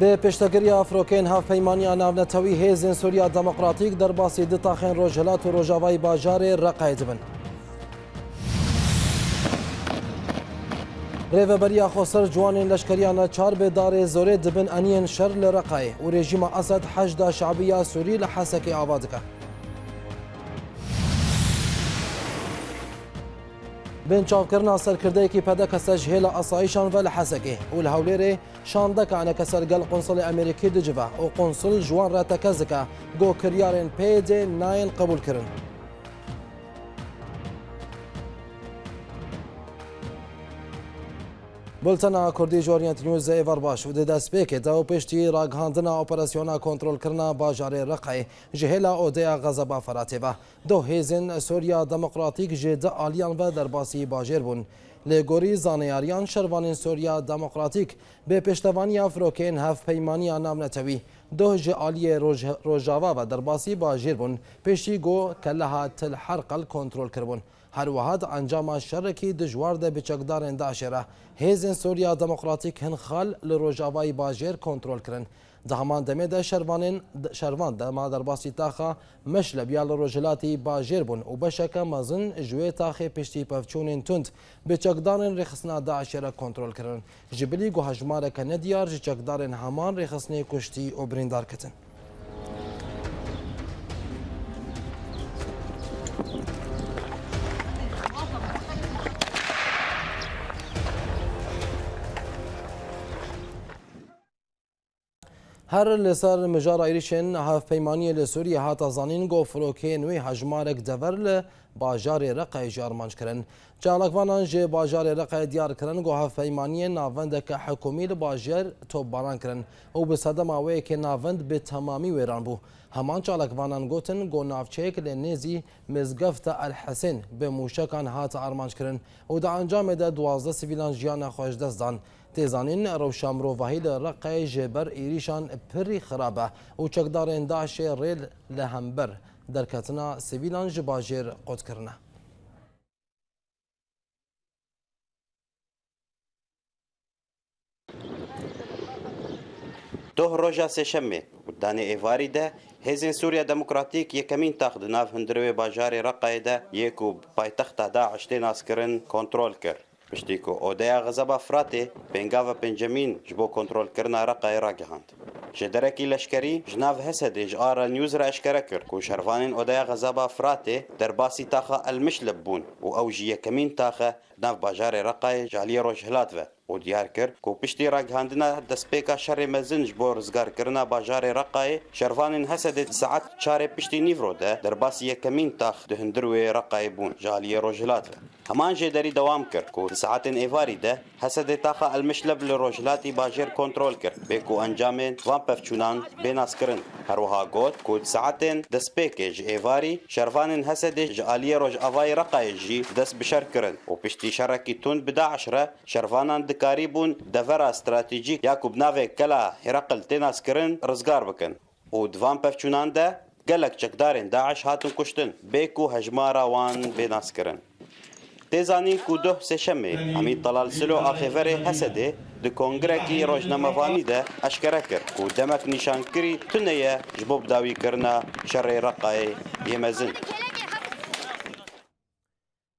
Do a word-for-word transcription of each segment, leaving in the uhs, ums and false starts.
Bi piştegiriya firokeyên Hevpeymaniya Navnetewî, Hêzên Sûriya Demokratîk derbasî du taxên Rojhilat û Rojavayî bajarê Reqayê dibin. Rêveberiya Xweser ciwanên leşkeriya neçar bi darê zorê dibin eniyên şer li Reqayê û rejîma Esed Heşda Şebiya Sûrî li Hesekê ava dike. Binçavkirina serkirdeyekî P D K S ji hêla asayîşan ve li Hesekê û li Hewlêrê şandeka eneke ser gel qunsulê Amerîkî dicive û qunsul ji wan re tekez dike ku kiryarên P Y D nayên qebûlkirin. Bultena Kurdî ji Orient News ê ver baş û di destpêkê de û piştî ragihandina operasyona kontrolkirina bajarê Reqayê ji hêla odeya Xezeba Firatê ve, doh hêzên Sûriya Demokratîk ji du aliyan ve derbasî bajêr bûn. Lê gorî zaneyariyan, şervanên Sûriya Demokratîk bi piştevaniya firokeyên Hevpeymaniya Navnetewî, doh ji aliyê Roj-, Rojava ve derbasî bajêr bûn, piştî ku keleha Til Herqel kontrol kiribûn. Her wiha di encama şerekî dijwar de bi çekdarên DAIŞê re hêzên Sûriya Demokratîk hin xal li rojavayî bajêr kontrol kirin. Di heman demê de şervanên, şervan dema derbasî taxa Meşleb ya li rojhilatî bajêr bûn û beşeke mezin ji wê taxê piştî pevçûnên tund bi çekdarên rêxistina DAIŞê re kontrol kirin. Ji bilî ku hejmareke nediyar ji çekdarên heman rêxistinê kuştî û birîndar ketin. Her li ser mijara êrîşên hevpeymaniyê li Sûriyê hate zanîn ku firokeyên wê hejmarek dever li bajarê Reqayê jî armanc kirin. Çalakvanan ji bajarê Reqayê diyar kirin ku hevpeymaniyên navendeke hikûmî li bajêr topbaran kirin û bi sedema wê yekê navend bi temamî wêran bû. Heman çalakvanan gotin ku navçeyek li nêzî Mizgefta El Hesên bi mûşekan hate armanc kirin û di encamê de duwazdeh sivîlan jiyana xwe ji dest dan. Tê zanîn, rewşa mirovahî li Reqayê ji ber êrîşan pirî xirab e û çekdarên DAIŞê rê li hember derketina sivîlan ji bajêr qut kirine. Doh roja sêşemê û danê êvarî de hêzên Sûriya Demokratîk yekemîn tax di nav hundirê wê bajarê Reqayê de yê ku bi paytexta DAIŞ tê naskirin kontrol kir. Piştî ku Odeya Xezeba Firatê pêngava pêncemîn ji bo kontrolkirina Reqayê ragihand. Jêderekî leşkerî ji nav Hesedê ji Ara News re eşkere kir ku şervanên Odeya Xezeba Firatê derbasî taxa El Mişlib bûn û ew jî yekemîn tax e di nav bajarê Reqayê ji aliyê rojhilat ve û diyar kir ku piştî ragihandina destpêka şerê mezin ji bo rizgarkirina bajarê Reqayê, şervanên Hesedê di saet çarê piştî nîvro de derbasî yekemîn tax di hundir wê Reqayê bûn ji aliyê rojhilat ve. Heman jêderî dewam kir ku di saetên êvarî de Hesedê taxa El Mişleb li rojhilatî bajêr kontrol kir, bê ku encamên van pevçûnan bê naskirin. Her wiha got ku di saetên destpêkê ji êvarî şervanên Hesedê ji aliyê rojavayê Reqayê jî dest bi şer kirin û piştî şerekî tund bi DAIŞ re şervanan dikarîbûn devera stratejîk ya ku bi navê Kela Hereqil tê naskirin rizgar bikin. Û di van pevçûnan de gelek çekdarên DAIŞ hatin kuştin, bê ku hejmara wan bê naskirin. Tê zanîn ku doh sêşemê Emîn Talal Silo axêverê Hesedê di kongrekî rojnamevanî de eşkere kir ku demek nîşankirî tune ye ji bo bidawîkirina şerê Reqayê yê mezin.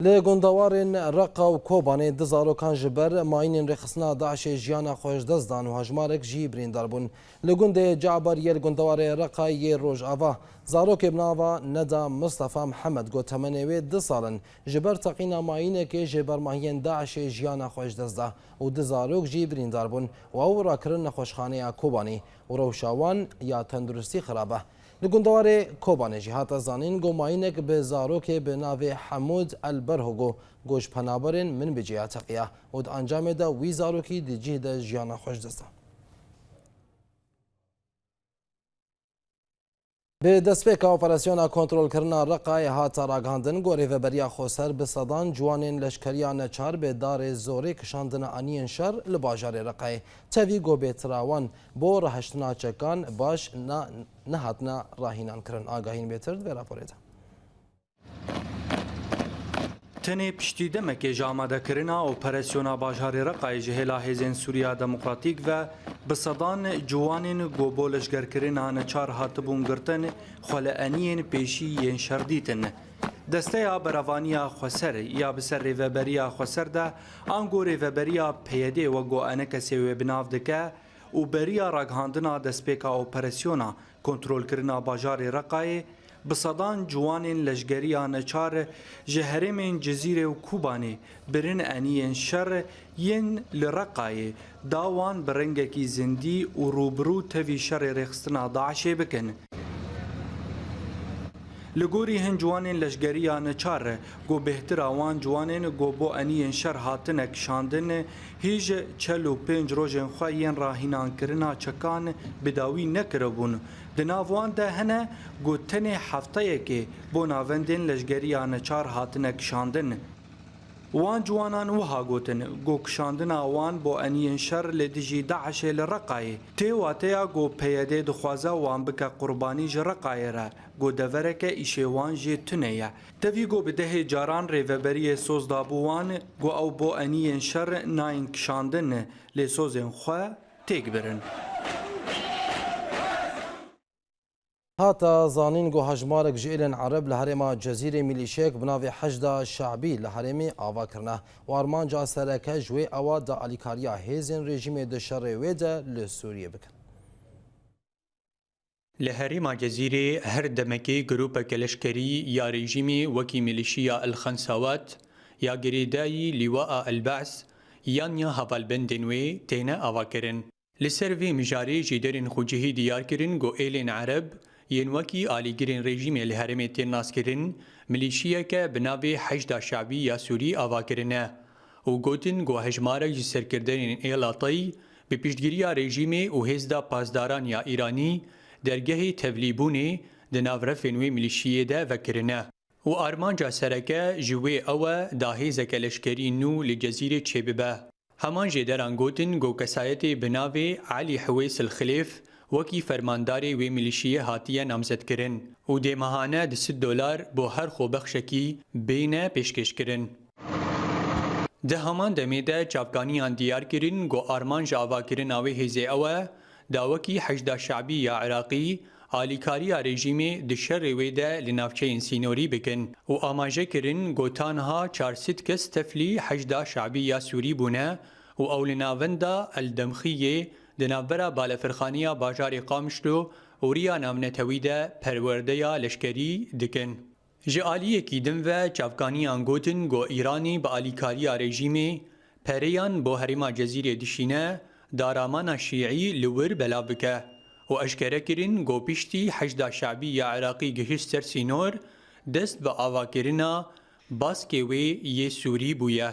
Li gundewarên Reqa û Kobanê du zarokan ji ber mayînên rêxistina DAIŞê jiyana xwe ji dest dan û hejmarek jî birîndar bûn. Li gundê Caber yê li gundewarê Reqa yê Rojava, zarokê bi nava Neda Mistefa Mihemed ku temenê wê du sal in, ji ber teqîna mayînekê ji bermahiyên DAIŞê jiyana xwe ji dest da û du zarok jî birîndar bûn û ew rakirin nexweşxaneya Kobanê û rewşa wan ya tenduristî xirab e. Li gundewarê Kobanê jî hate zanîn ku mayînek bi zarokê bi navê Hemûd El Berhogo ku ji penaberên Minbicê ya teqiya û di encamê de wî zarokî di cih de jiyana xwe ji dest da. Bi destpêka operasyona kontrolkirina Reqayê hate ragihandin ku Rêveberiya Xweser bi sedan ciwanên leşkeriya neçar bi darê zorê kişandine aniyên şer li bajarê Reqayê. Tevî ku bêtira wan bo rahiştina çekan baş na-, nehatine rahînan kirin. Agahîn bêtir di vê raporê de. Tenê piştî demekê ji amadekirina operasyona bajarê Reqayê ji hêla Hêzên Sûriya Demokratîk ve Bi sedan ciwanên ku bo leşgerkirina neçar hatibûn girtin, xwe li eniyên pêşî yên şer dîtin. Desteya Berevaniya Xweser ya bi ser Rêveberiya Xweser de, ango Rêveberiya P Y D wek ku enekesê wê bi nav dike û beriya ragihandina destpêka operasyona kontrolkirina bajarê Reqayê, bi sedan ciwanên leşgeriya neçar ji herêmên Cizîrê û Kobanê birin eniyên şer yên li Reqayê da wan bi rengekî zindî û rûbirû tevî şerê rêxistina DAIŞê bikin. Li gorî hin ciwanên leşgeriya neçar, ku bêhtira wan ciwanên ku bo eniyên şer hatine kişandin, hîj çel û pênc rojên xwe yên rahînankirina çekan bi dawî nekiribûn. Di nav wan de hene ku tenê hefteyekê bo navendên leşgeriya neçar hatine kişandin. Wan ciwanan wiha gotin, ku kişandina wan bo eniyên şer li dijî DAIŞê li Reqayê tê wateya ku P Y D dixwaze wan bike qurbanî ji Reqayê re, ku devereke îşê wan jê tune ye. Tevî ku bi dehê caran rêveberiyê soz dabû wan, ku ew bo eniyên şer nayên kişandin, lê sozên xwe têk birin. Hate zanîn ku hejmarek ji êlên Ereb li herêma Cezîrê milîşiyek bi navê Heşda Şe'bî li herêmê ava kirine û armanca sereke ji wê ewa da alîkariya hêzên rejîmê di şerê wê de li Sûriyê bikin. Li herêma Cezîrê her demekê grûpeke leşkerî ya rejîmê wekî milîşiya El Xensawat ya girêdayî Lîwaa El Be's yan ya hevalbendên wê têne avakirin. Li ser vê mijarê jêderên xwecihî diyar kirin ku êlên Ereb yên wekî alîgirên rejîmê li herêmê tên naskirin, milîşiyeke bi navê Heşda Şe'bî ya Sûrî ava kirine û gotin ku hejmarek ji serkirdeyên êla tey bi piştgiriya rejîmê û hêzda pasdaran ya Îranî dergehê tevlîbûnê di nav refên wê milîşiyê de vekirine û armanca sereke ji wê ew e da hêzeke leşkerî nû li Cezîrê çêbibe. Heman jêderan gotin ku kesayetê bi navê Elî Hiwês El Xilêf wekî fermandarê wê milîşiyê hatiye namzetkirin û dê mehane du sed dolar bo her xwebexşekî bêne pêşkêşkirin. Di heman demê de çavkaniyan diyar kirin ku armanca avakirina wê hêzê ew e da wekî Heşda Şe'bî ya Iraqî alîkariya rejîmê di şerê wê de li navçeyên sînorî bikin û amaje kirin ku tanha çar sed kes teflî Heşda Şe'bî ya Sûrî bûne û ew li navenda El Demxiyê di navbera balefirxaneya bajarê Qamişlo û riya navnetewî de perwerdeya leşkerî dikin. Ji aliyekî din ve çavkaniyan gotin ku Îranî bi alîkariya rejîmê pereyan bo herêma Cezîrê dişîne, da ramana şîî li wir belav bike û eşkere kirin ku piştî Heşda Şe'bî ya Iraqî gihişt ser sînor, dest bi avakirina baskê wê yê Sûrî bûye.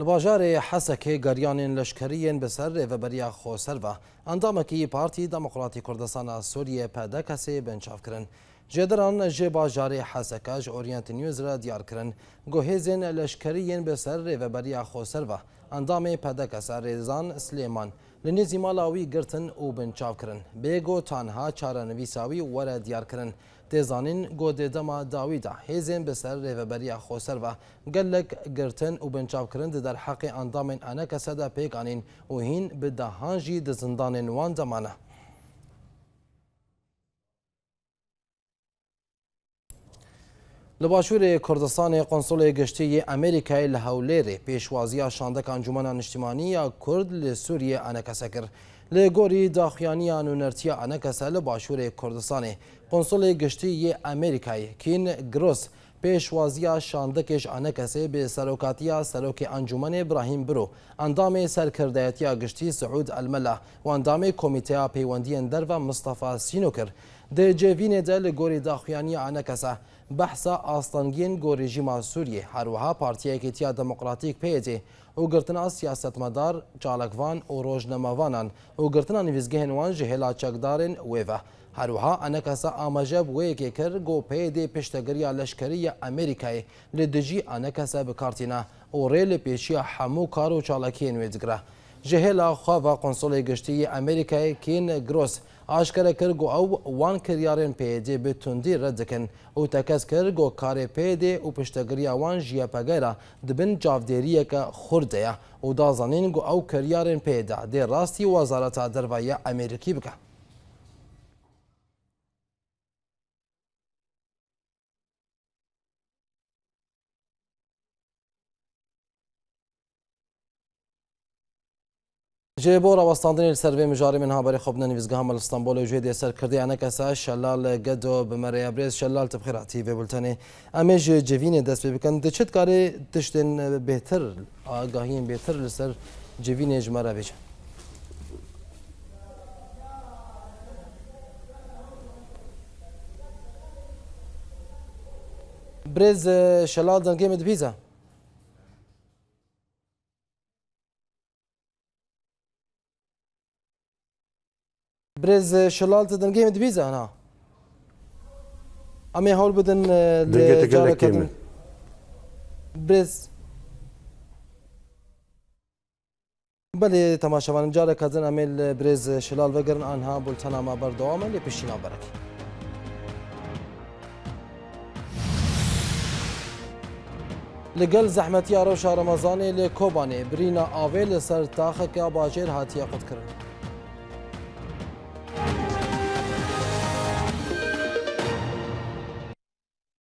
Li bajarê Hesekê geriyanên leşkerî yên bi ser Rêveberiya Xoser ve endamekî Partî Demokratî Kurdistana Sûriyê, P D K S'ê, binçav kirin. Jêderan ji bajarê Heseka ji Orient News re diyar kirin ku hêzên leşkerî yên bi ser Rêveberiya Xoser ve endamê P D K S Rêzan Silêman li nêzî mala wî girtin û binçav kirin. Bê ku tanha çarenivîsa wî were diyar kirin. Tê zanîn ku di dema dawî de hêzên bi ser Rêveberiya Xoser ve gelek girtin û binçavkirin di derheqê endamên E N K S de pêk anîn û hîn bi dehan jî di zindanên wan de mane. Li Başûrê Kurdistanê Konsulê Giştî yê Amerîkayê li Hewlêrê pêşwaziya şandeka Encûmena Niştimanî ya Kurd li Sûriyê enekese kir. Li gorî daxuyaniya nûnertiya enekese li Başûrê Kurdistanê, Konsulê Giştî yê Amerîkayê Keith Gross pêşwaziya şandekê ji enekesê bi serokatiya Serokê Encûmenê Brahîm Biro, endamê Serkirdeyetiya Giştî Siûd Elmela û endamê Komîteya Peywendiyên Derve Mistefa Sîno kir. Di civînê de li gorî daxuyaniya enekese behsa astengiyên ku rejîma Sûriyê, her wiha Partiya Yekîtiya Demokratîk, P Y D, û girtina siyasetmedar, çalakvan û rojnamevanan û girtina nivîsgehên wan ji hêla çekdarên wê ve. Her wiha enekese amaje bi wê yekê kir ku P Y D piştegiriya leşkerî ya Amerîkayê li dijî enekese bi kar tîne û rê li pêşiya hemû kar û çalakiyên wê digire. Ji hêla xwe ve Konsolê Giştî yê Amerîkayê Ken Gross aşkere kir ku ew wan kiryarên P Y D'ê bi tundî red dikin û tekez kir ku karê P Y D'ê û piştegiriya wan ji Y P G re di bin çavdêriyeke xurt de ye û da zanîn ku ew kiryarên P Y D dê rastî Wezareta Derve ya Amerîkî bike. Ji bo rawestandinê li ser vê mijarê min ha berê xwe bidine nivîsgeha me li Stenbolê û jê dê serkirdê enekese Şelal Gedo bi me re ye. Birêz Şelal, tu bi xêr hatî vê bultenê. Em ê ji civînê dest pê bikin. Tu çi dikarî tiştên bêhtir, agahiyên bêhtir li ser civînê ji me re bêje? Birêz Şelal, dengê min dibihîze? Birêz Şelal, tu dengê min dibîze, ana? Em ê hewl bidin, e, li Dengê te gelek careke kêm e. din. Birêz. Belê, temaşevanên, careke din em ê li birêz Şelal vegerin, anha bultena me berdewam e, lê piştî navberekê. Li gel zehmetiya rewşa Remezanê li Kobanê birîna avê li ser taxeke bajêr hatiye qutkirin.